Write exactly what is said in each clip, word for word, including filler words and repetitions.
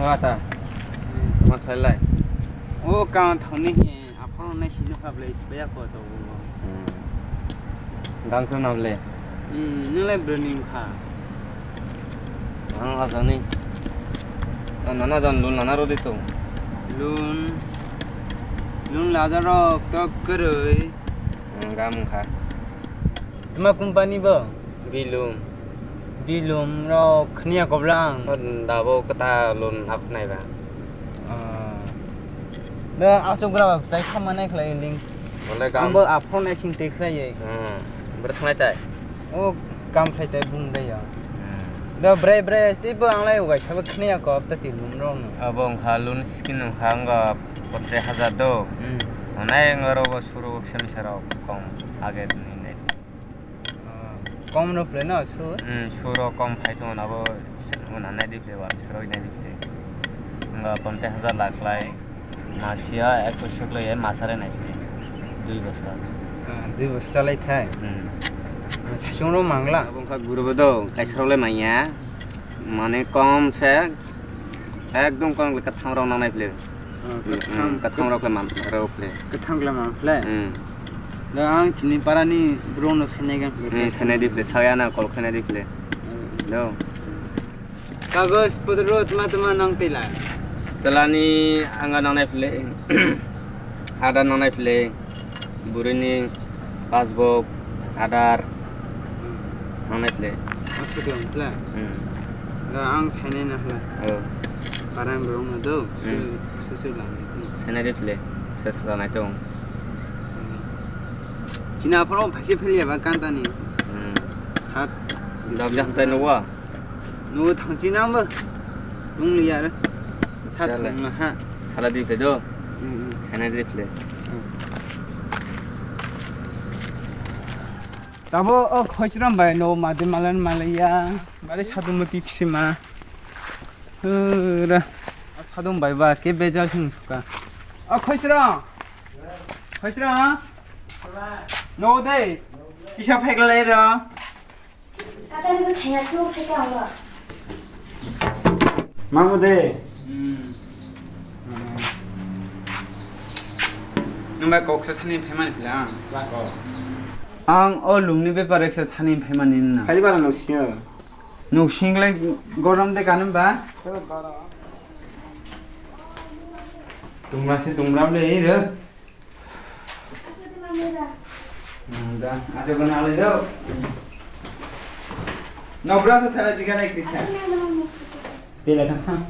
Mata. Ma khlailai. O ka thangni he, aphano nai sino kha ble, sibaya ko to. Hmm. Dang khna ble. Hmm, nung lai bwrwi ni wngkha. Ang asani. Nana jan loan lana rw di to. Loan. Loan lajarok to kwrwi. Hmm, gam wngkha. Tma company bo? Bilum. Bilum rok khniya koblang. Dabo kwtal loan akhunai ba. Ah. Da asok gra ba sai khamane khlai ling. Bole gam. Ambo aphone sing te khlai. Hmm. Bwrwi thangnai tai. O kam khlai tai bung dai ya. Hmm. Da brai brai tei bo ang lai ugai sabo khniya ko ta ti loan rok no. Abo wngkha loan scheme wngkha wngkha ponchas hajar do. Hmm. Onai wngkha rok bo suru semi sarok kom age ni nai. Ah, kom rok play no sur? Hmm, suro kom phai tongo nabo se-, una nai di play wal suro nai di play. Wngkha ponchas hajar lakh lai. Masiya ekko suk lai masa re nai play. Dui bosor. Ah, dui bosor chalai thai. Hmm. Ah, saichung ro mangla. Abo wngkha guru bo do kaisa rok lai manya. Mane kom se ekdom kom le kwthang rok nang nai play. Ah, kwthang. Hmm, kwthang rok le man rok le. Kwthang le man play. Hmm. Da ang chini para ni bro no sanai gan. Hmm, sanai di play, saya na call khanai di play. Hmm. Do. Kagoj potro tma tma nang tila. Salani anga nang nai play. Ada nang nai play. Burini passbook, Aadhaar, hmm, nang nai play. Aswk lang play? Hmm. Da ang sainai na hla. Oh. Parang borok no do. Hmm. Su-, su-, su lang. Sainai di play. Ses la nai tong. Hmm. China phoro phaise pheli ya ba kanta ni. Hmm. Hat. Dab jang tai no wa. Nugo thangchi nang bo. Nung liya re. Sat sala. Thang na ha. Sala di phe do. Hmm, hmm. Sana di phle. Hmm. Tabo o khoichram bai no madi malan malaya. Bari sadung mati kisima. Ura. Sadung bai ba ke bejal sing suka. O khoichram. Khoichram. No dei. Kisa phek lai ra. Kata ni bo thaiya sumo phai ka wngo. Mamu de. Hmm. Nung bai kok sa sani phaimani pila ang. Ang o lungni bepar eksa sani phaimani na. Kali bara nung sio. Nung singlai gorom de kanun ba? Tumra se tumra le ro. Hmm, da, asa guna alai do. No, bra sa thara jiga nai kri kha. Tela thang thang.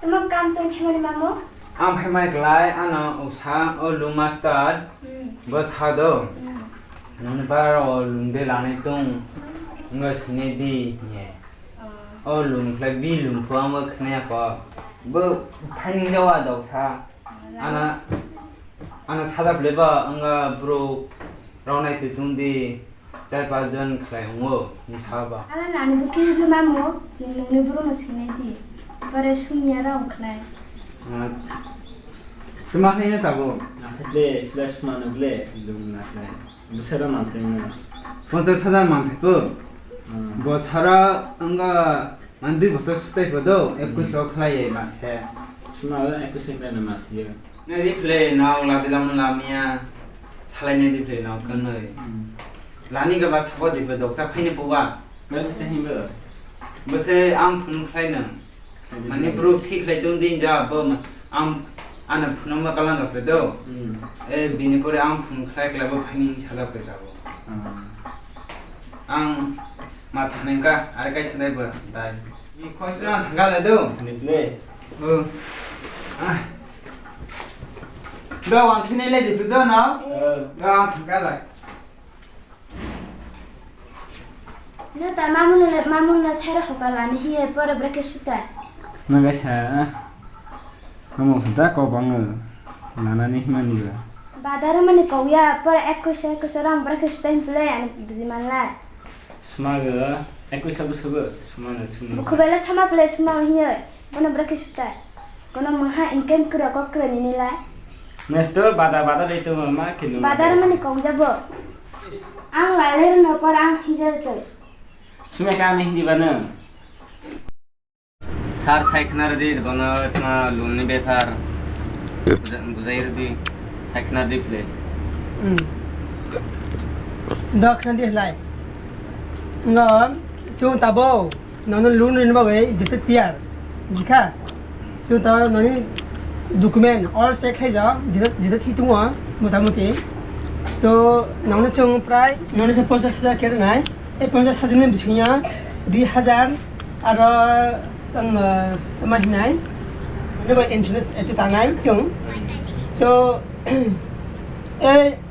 Tamo kam twi phaimani mamo? Ang phaimani klai, ano usa o lung master, hmm, bo sa do. Hmm. Noni bara o lung de lanai tong, wngkha sini di, ne. Oh. O lung khlai bi lung phu ang bo khna ya ko. Bo phaini jawa dok sa. Oh, ana, ana sada pleba wngkha bro rok nai twi tong di. Char pas jon khlai wngo, wng sa ba. Ala nani bo khe hibwi mamo, chwng nungni borokno swinai di. Pore sumya rok khlai. Ah, suma khe tabuk. Nakhai ble, sila suma no ble, lung nakhai. Bwsara manthai no. Ponchas hajar manthai po. Hmm. Bosara wngkha, man dui bosor sutai po do, hmm, ekush o khlai mase. Suma o ekush o khlai mase. Nai di phle nao ladi lam lamia salai nai di phle nao kanoi. Hmm. Lani ga ba sabo di phle doksa phaini puwa. Bai phaini bo. Bose ang phun khlai nang. Mani bro thi khlai tong din ja bo ma-, ang ana phun ma kalang ga phle do. Hmm. E bini pore ang phun khlai khlai bo phaini sala phle ga bo. Hmm. Ang ma thaneng ka, are kai sanai bo, dai. Ni khoi sra thanga le do. Ni ple. Oh. Ah. Do, ang sini le di do na. Eh. Do, ang thanga le. No ta mamu no, mamu no sara hoka lani hiye pore bra ke suta. Nang ga sa. Amo da ko bang nana ni himani ba. Badar mani ko ya pore ekko se ekko se rang bra ke suta hin pule ani buji manla. Suma ga ekko sabu sabu suma na suma. Buku bela sama pule suma hiye. Bono bra ke suta. Kono mangha income kura ko kura ni nila. Nesto bada bada de tu mama kinu. Badar mani kok jabo. Ang lalir no par ang hijal tu. Sume ka ni di bana. Sir, sai khna rwdi, bono khna loan ni bepar bujai rwdi, sai khna rwdi phle. Hmm. Da khna di lai. Ngo, sung tabo, nono loan ni bagwi jete tiyar, jikha. Sung tabo noni document all check khai ja, jete, jete thi tungo, motamuti. To, nono sung prai, nono se ponchas hajar kere nai. Ei ponchas hajar ni bisingo dui hajar aro ang, uh, ma hinai, neba insurance etu tanai chwng. To, ei,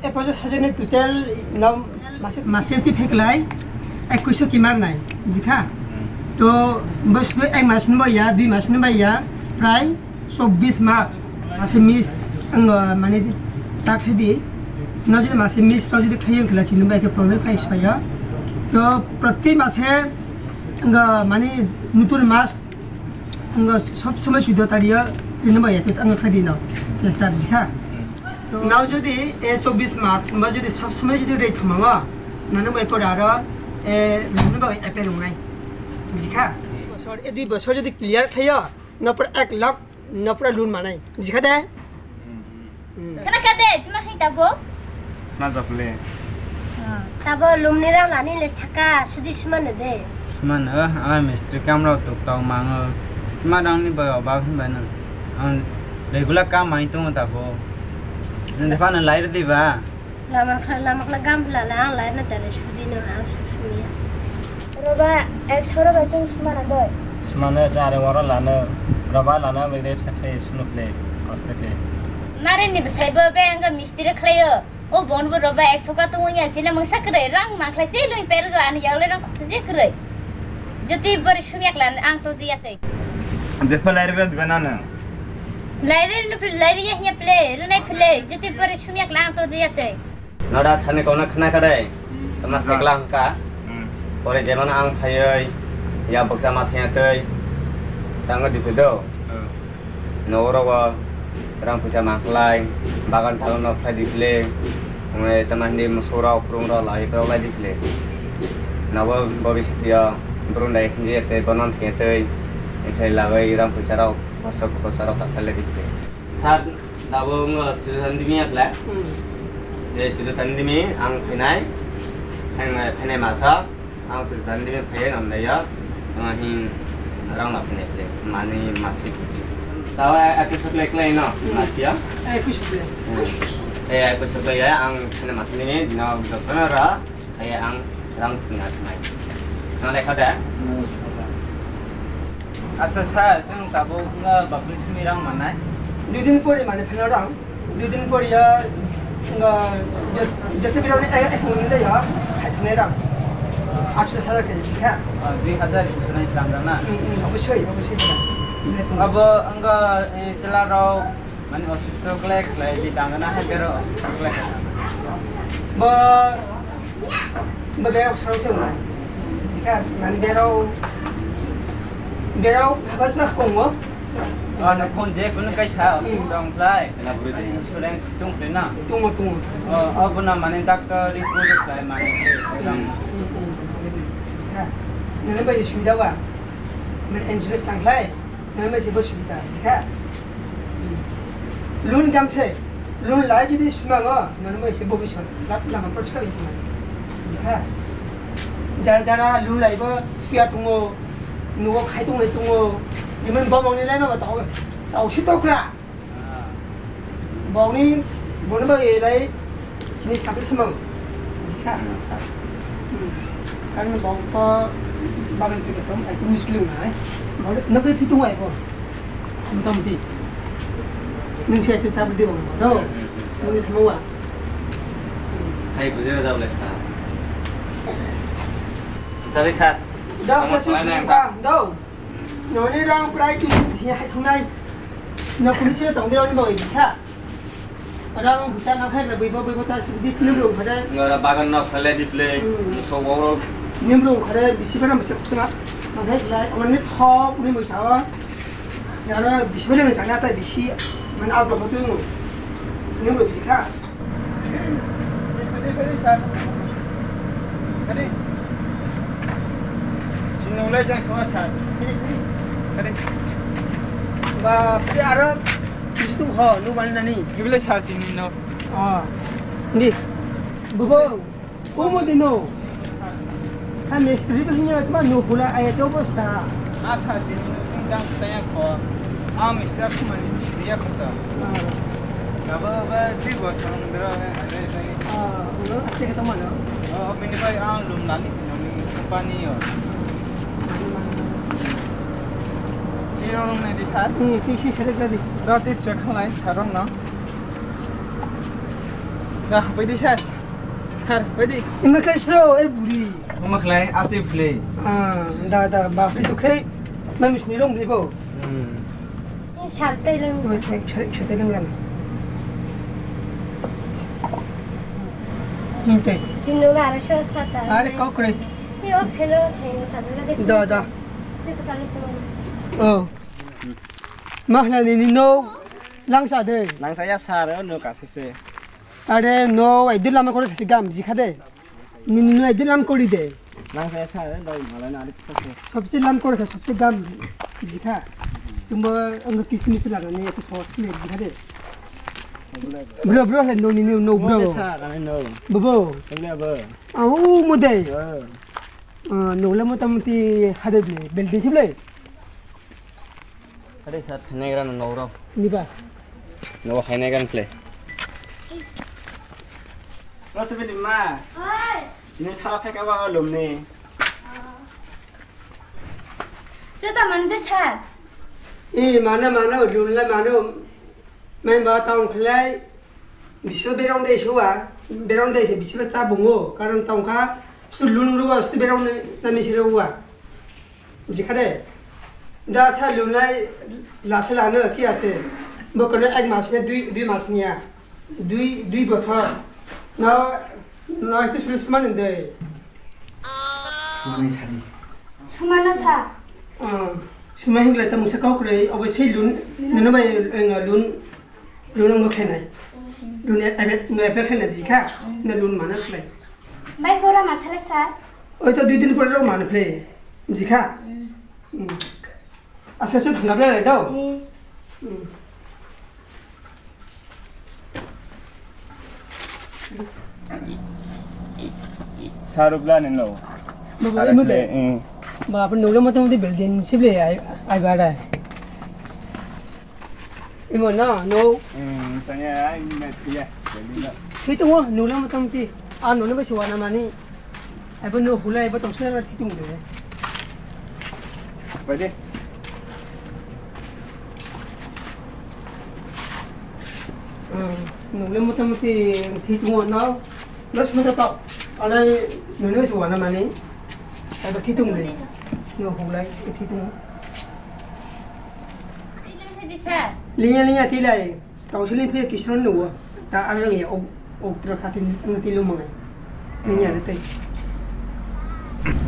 ei ponchas hajar ni total no mase, mase ti pheklai ekkuiso kimar nai, bujikha? To, bo sudu ek mas ni ba ya, dui mas ni ba ya, prai chobbish mas, mase miss, ang, uh, mane, tak hedi, no jodi mase miss, no jodi khayo, khela chini bai khe problem khai sipaya. To, proti mase, ang, uh, mane, nutun mas, ang, uh, sob somoi sudo tariyo, tini bai ya, to, ang, khai di no, chesta bujikha. To, no jodi, e chobbish mas, ba jodi sob somoi jodi rei thamango, nanu bai pore aro, e, nanu bai apply wngnai, bujikha? Bosor, e dui bosor jodi clear khayo, no pore ek lakh no pura loan manai. Bujikha de? Hmm. Khana kha de, tuma hai tabo? Na jokle. Ah, tabo loan ni rang lani le saka, sudi sumano de. Sumano, ama mistri kamra tuk tau mango. Tuma rang ni ba ba hin ba na. Ang regular kam mai tung tabo. Nang de pa na lai di ba. Lama kha, lama kha gam bla la, ang lai na tare sudi no, ang su sumi ya. Roba, ek soro ba sing sumana doi. Sumana jare wara lana, roba lana, begre sakse sunu ple, aste ple. Nare ni bwsai bo be ang mistiri khlaio. O bon bo roba ek soka tu unya, sila mangsa kre, rang ma khlai se lui per go, ani yagle rang khokse kre. Joti bari sumyak lan, ang to jiya tei. Jepha lai re diba nana. Lairi no phle, lairi ya hiya phle, runai phle, jete pore sumyak lang to jaya te. Noda sani kona khna kadai. Tama sekla hangka. Hmm. Pore jemana ang phayoi, ya boksa ma thaya tei. Tanga diphe do. Hmm. No oro wa rang puisa mangklai, bagan talo no phlai diphle. Ngai tama hindi musura ukrung ro lai pro lai diphle. Nabo bobi satya, brun dai hindi te bonan thaya tei. Ithai lagai rang puisa rok. Bosok bosok rok tak tele dikte. Sir, dabo wng Sudu Thandimi apla. Hmm. Eh, Sudu Thandimi ang phainai. Ang phainai masa. Ang Sudu Thandimi phaiya namdaya. Ang hin rang na phainai kle. Mani masi. Tawa aku seklek lai no. Hmm. Masi ya. Eh, aku seklek. Hmm. Eh, aku seklek ya. Ang phainai masi ni dina doktor ra. Kaya ang rang thwngna thangnai. Nang lekha da? Asa sir, chwng tabuk wngkha bapli simi rang mannai. Dui din pori mane pheno rang. Dui din pori ya wngkha jot-, joto birok ni ek, ek mung de ya, hai thwngnai rang. Aswk sajak khe, thik ha? Ah, dui hajar insurance dam rang na? Hmm, hmm, obosoi, obosoi. Abo wngkha, eh, chwla rok Mani osusto khlai khlai di tangana hai bero osusto khlai khlai. Bo, bo bero saro se mo. Jika mani bero, bero haba sa kongo. Oh, no kon je kun kai sa osusto khlai. Mani insurance tung khlai na. Tungo, tungo. Oh, oh, bona mani doctor report khlai mani. Hmm, hmm, hmm. Jika, nana bai subida wa. Mani insurance tang khlai. Nang bai se bo subida, sikha. Loan gamse, loan lai jodi sumango, nang bai se bo bisor, lap lama por sikha bisor. Sikha. Jara jara loan lai bo suya tungo, nugo khai tungnai tungo. Jemon bo mongni lai ma ba tau, tau si tokra. Bongni, bongni bagwi lai sini sapi samang. Jikha. Hmm. Kan bong to bagan ke ketom, ai kumis kilim nai. Bong nokri ti tungai ko. Motamoti. Nung se tu sabdi bong. Do. Nung sama wa. Sai bujera jao lai sa. Jali sa. Do. Sama masuk salai na yang buka. Do. Noni rang prai tu sini hai thunai. Na kuni sini tong dia ni boi ha. Rang busa na hai na boi boi boi ta sini sini belum pada. Ngara bagan na phale di play. Hmm. So woro. Ni belum pada bisi pada masa kusma. Na hai lai amar ni thok ni boi sawa. Yara bisi pada ni sana ta bisi man out of tu. Nung rw bisi kha. Phaidi, phaidi, sir. Phaidi. Sinunglai jang kha, sir. Phaidi. Ba, phaidi aro bisi tong kho, nung mani nani. Ibilai sir sini no. Ah. Di. Bobo. Kumo dino. Kha mistri bo hwnwi tma no hula ai to bosta. Asa dini nung dang taya kho. A mistri kumani mistri ya kho ta. Ah. Gabo ba tri bo thang dra ai ai. Ah, ulo ase ke to mano. Oh, bini bai ang lum nani nani company yo. Tiro nung nai di sir. Hmm, tiksi sere gadi. Da tit se khalai sarong no. Da pai di sir. Thar, phaidi. Ima khe sro, e buri. Ima khlai, achi phlai. Ah, da, da, ba, phlai sukhai. Mami sni rong bri bo. Hmm. Sar tai lang. Oi, oi, sar, sar tai lang lang. Hinte. Sino la ara sho sata. Are kau kre. Yo phelo thai no sa la de. Da, da. Sik sa le ko. Oh. Mahna ni ni no. Langsa de. Langsa ya sar, no ka se se. Are no, edit lama kore thasi gam jikha de. Nini no edit lam kori de. Nang kaya sa, doi malai na adik sa. Sabse lam kore kha, sabse gam jikha. Chumbo ang kisti misti laga ne, to thos kile jikha de. Bro, bro, he no, nini no, bro. Sa, kami no. Bobo. Kami abo. Au, mo de. Ah, no le motamuti hade ble, bel de ble. Are sa thanai gra no noro. Niba. No hainai gan kle. Rasa bini ma. Oi. Ini sala phai ka ba lum ni. Chuta man de sir. E mana mana lum la mano. Mai ba taung khlai. Biso berong de suwa. Berong de se biso cha bungo. Karon taung kha. Stu lun ruwa stu berong na mi siro wa. Jikha de. Da sa lunai lase lano ki ase. Bo kono ek mas ne dui, dui mas niya. Dui, dui bosor. No, no ekto sulu suman de. Sumani sari. Sumana sa. Ah, sumai hingle ta musa kau kre obo sei lun, nono bai, eh, lun, lun ang khenai. Lun ebe, ngai pe khenai jikha. Ne lun mana slai. Mai pora mathale sir. Oi to dui din pore rok mano phle. Jikha. Hmm. Asa se thangkap lai dao. Hmm. Hmm. Saruk la ni no. Baba, imo de. Hmm. Baba, no le motamuti building sible ai, ai bara. Imo no, no. Hmm, tanya ai, imo ya. Building no. Itu mo, no le motamuti. Ah, no le bai suwa na mani. Abo no hulai abo tongsa na thitung de. Bai de. Hmm, nung le motamuti thitung no. Los mo to. Alai nunu se wana mani. Abo thitung de. No hulai thitung. Linya linya thilai. Tau sili phe kisron nuwo. Ta ano ya ok, ok tra khatin ang tilo mangai. Nini ano tei.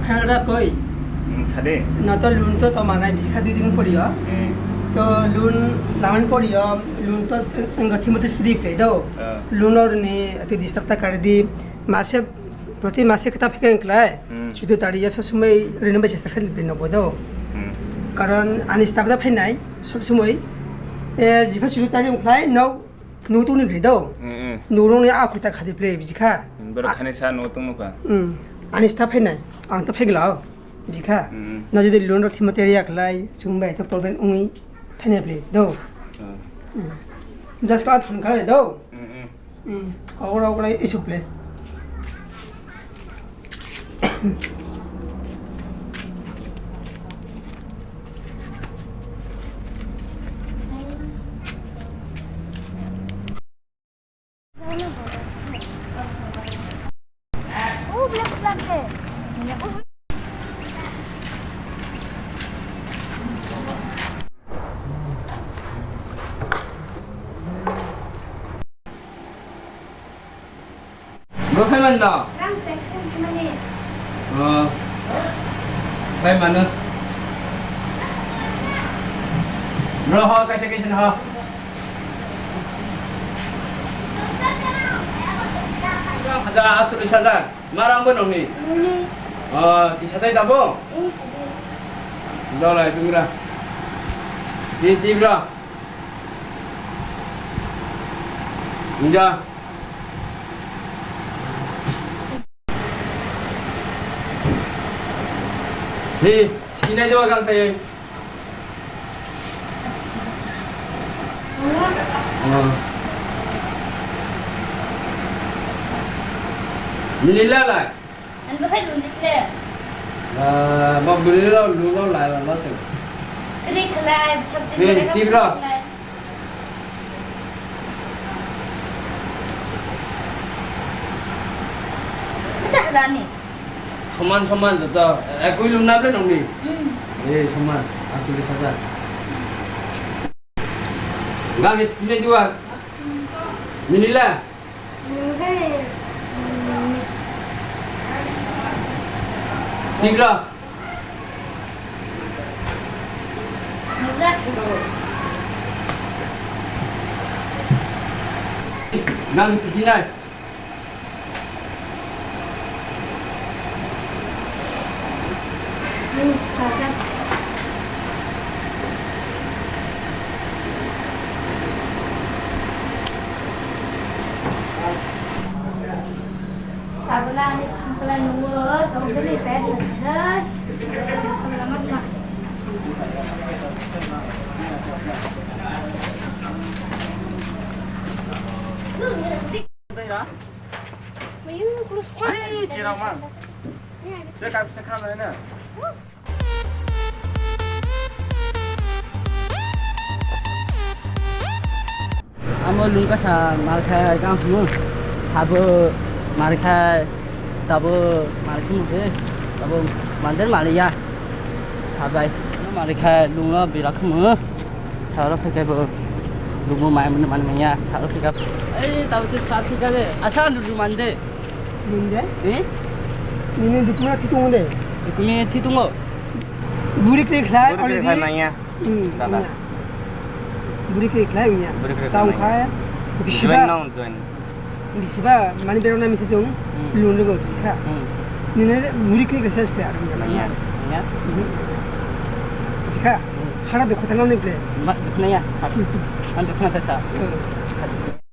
Khana da koi. Hmm, sade. Na to lun to to manai bisi kha dui din poriyo. Hmm. To lun laman poriyo, lun to ang gathi mate sudi pe do. Ah. Lun or ni ati disturb ta kar di. Mase Proti mase kwtal phikhe wngkhlai, hmm, chutu tari ya sob somoi rino bai chesta khe bini nokbo do. Hmm. Karon ani staff da phainai sob somoi, eh, jipha chutu tari wngkhlai nok nung tungni bini do. Hmm, hmm. Nung rokni a khuita khadi play biji kha. Hmm, borok thani sa nung tung nukha. Hmm. Ani staff phainai, ang to phaigla o, biji kha. Hmm. No jodi loan rok thima teri ya khlai, chwng bai to problem wngwi phainai play do. Hmm. Hmm. Just ka thon kha do. Hmm, hmm. Hmm, kok rok lai isuk le. Bo phai man no? Rang cheng thung himani. Oh. Phai mano. Bro, ho, kaisa, kaisa, ho. Hajar, achulis hajar. Marang bo nongni? Nongni. Oh, tisa tai tabo? Eh, tabo. Dolai, tungra. Di, di, bro. Inja. Di, thinai jawa gang tai. Oh. Nini lalai? Ang bahai lun di kle. Ah, ba bwrwi rok lun rok lai rok se. Kri khlai, sabti. Be, khlai, tibra. Khlai. Masa hazani? Soman, soman joto. Ekoi lun na ble nongni? Hmm. Eh, soman. Achulis hajar. Gami thinai dua. Nini la? Tigra. Nang thinai. Tabla ani sangkla nungo, tongtwrwi pet nwngnai. Hey, Chirangman. Check up, check up, na. Amo lungkasa malkhai kang hwnwi sabo malkhai tabo malkhai mukhe tabo mandir maliya sabai malkhai lungno bilak khmu sarok khe bo lungo mai mani mani manya sarok khe ei tabo se sarok khe asa lulu mande. Ninde? Eh? Nini dukuna thitung de? Dukumi thitungo. Buri kre khlai already. Buri kre khlai manya. Hmm, dada. Manya. Buri kre khlai manya. Buri kre khlai manya. Tau khai. Bisiba. Join now, join. Bisiba mani berona misa sung. Hmm. Lun rego bisikha. Hmm. Nini buri kre khlai sa spe arung manya. Manya. Manya. Hmm. Bisikha. Hmm. Khara dukhu tana ni ple. Ma dukuna ya. Sa. An dukuna ta sa. Hmm.